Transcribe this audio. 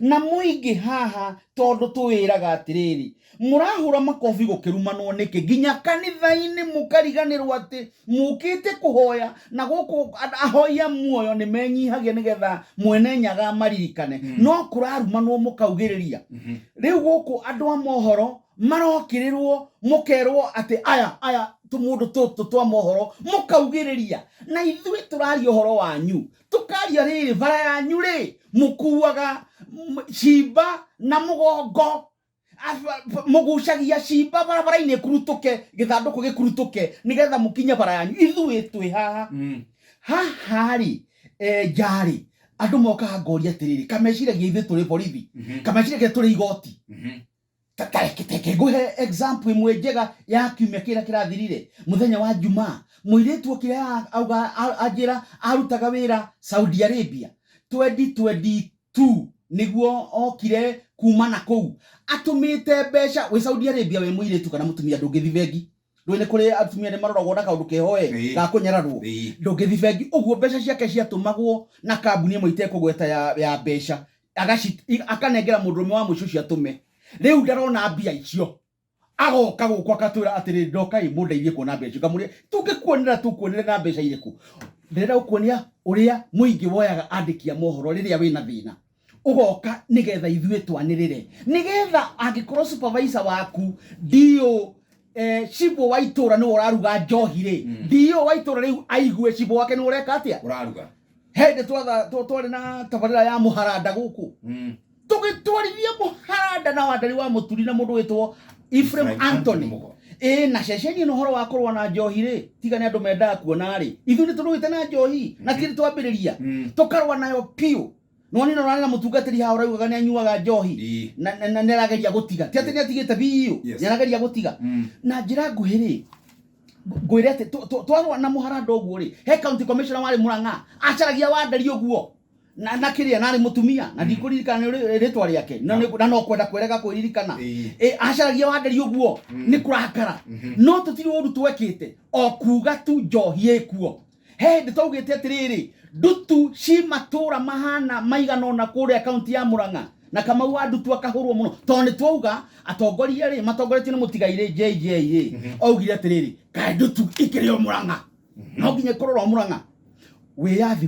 Na mũingĩ haha tondũ tũwĩraga atĩrĩrĩ, mũrahũra makobi gũkĩrumanwo nĩkĩ? Nginya kanitha-inĩ mũkariganĩrwo atĩ mũkĩte kũhoya na gũkũ ahoi a muoyo nĩ menyihagia nĩgetha mwene nyaga maririkane. No kũrarumanwo mũkaugĩrĩria. Rĩu gũkũ andũ a mohoro marokĩrĩrwo mũkerwo atĩ aya aya tũmũndũ tũtũ twa mohoro mũkaugĩrĩria, na ithuĩ tũraria ũhoro wanyu. Tũkaria rĩrĩ bara yanyu rĩ mũkuaga cimba na mũgongo, mũgucagia cimba barabara-inĩ ĩkurutũke, gĩthandũkũ gĩkurutũke nĩgetha mũkinye bara yanyu. Ithuĩ twĩ haha. Haha rĩ, njarĩ andũ mokaga ngoria atĩrĩrĩ, kameciragia ithuĩ tũrĩ borithi, kameciragia tũrĩ igoti. Reke ngũhe example ĩmwe njega ya kiumia kĩrĩa kĩrathirire. Mũthenya wa Jumaa, mũirĩtu okire auga anjĩra arutaga wĩra Saudi Arabia 2022 nĩguo okire kuma na kũu, atũmĩte mbeca. Wĩ Saudi Arabia wĩ mũirĩtu kana mũtumia ndũngĩthi bengi. Ndũĩ nĩ kũrĩ atumia nĩ maroragwo na kaũndũ keho ga kũnyararwo. Ndũngĩthi bengi ũguo, mbeca ciake ciatũmagwo na kambuni ĩmwe itekũgweta ya mbeca, akanengera mũndũrũme wa mũciĩ ũcio atũme. Rĩu ndarona mbia icio, agoka gũkũ akatwĩra atĩrĩrĩ, ndoka ĩ mũndeithie kuona mbeca icio. Ngamũria, tũngĩkuonera tũkuonere na mbeca irĩkũ? Ndĩrenda gũkuonia ũrĩa mũingĩ woyaga andĩki a mohoro rĩrĩa wĩna thĩna, ũgoka nĩgetha ithuĩ twanĩrĩre, nĩgetha angĩkorwo supervisor waku ndio cibũ wa itũra nĩwe ũraruga njohi rĩ, ndio wa itũra rĩu aigue cibũ wake nĩwe ũreka atĩa? Ũraruga. Hĩndĩ twarĩ na tabarĩra ya mũharanda gũkũ, tũgĩtwarithia mũharanda na wandari wa mũturi na mũndũ wĩtwo Ephraim Ephraim Anthony. Anthony Mugo. Ĩ na ceceni ĩno ũhoro wa kũrũa na njohi rĩ, tiga nĩ andũ mendaga kuona rĩ, ithuĩ nĩ tũrũĩte na njohi na ti twambĩrĩria, tũkarũa nayo biũ. Nĩwonire ũrarĩ na mũtungatĩri haha ũraugaga nĩ anyuaga njohi na nĩ arageria gũtiga, ti atĩ nĩ atigĩte biũ, nĩ arageria gũtiga. Na njĩra nguhĩ rĩ, ngwĩre atĩ twarũa na mũharanda ũguo rĩ, he county commissioner warĩ Murang'a acaragia wandari ũguo na kĩrĩa, na arĩ mũtumia na ndikũririkana nĩ rĩtwa rĩake, na no kwenda kwĩrega kwĩririkana. Acaragia wandari ũguo nĩ kũrakara, no tũtirĩ ũru twekĩte, o kuga tu njohi ĩkuo. He hĩndĩ twaugĩte atĩrĩrĩ, ndutu ci matũra mahana maigana ũna kũrĩa kaunti ya Murang'a, na Kamau wa ndutu akahũrwo mũno, tondũ nĩ twauga atongoria rĩ matongoretio nĩ mũtigairĩ JJ rĩ, augire atĩrĩrĩ, kaĩ ndutu ikĩrĩ o Murang'a, no nginya ĩkorwo o Murang'a wĩyathi.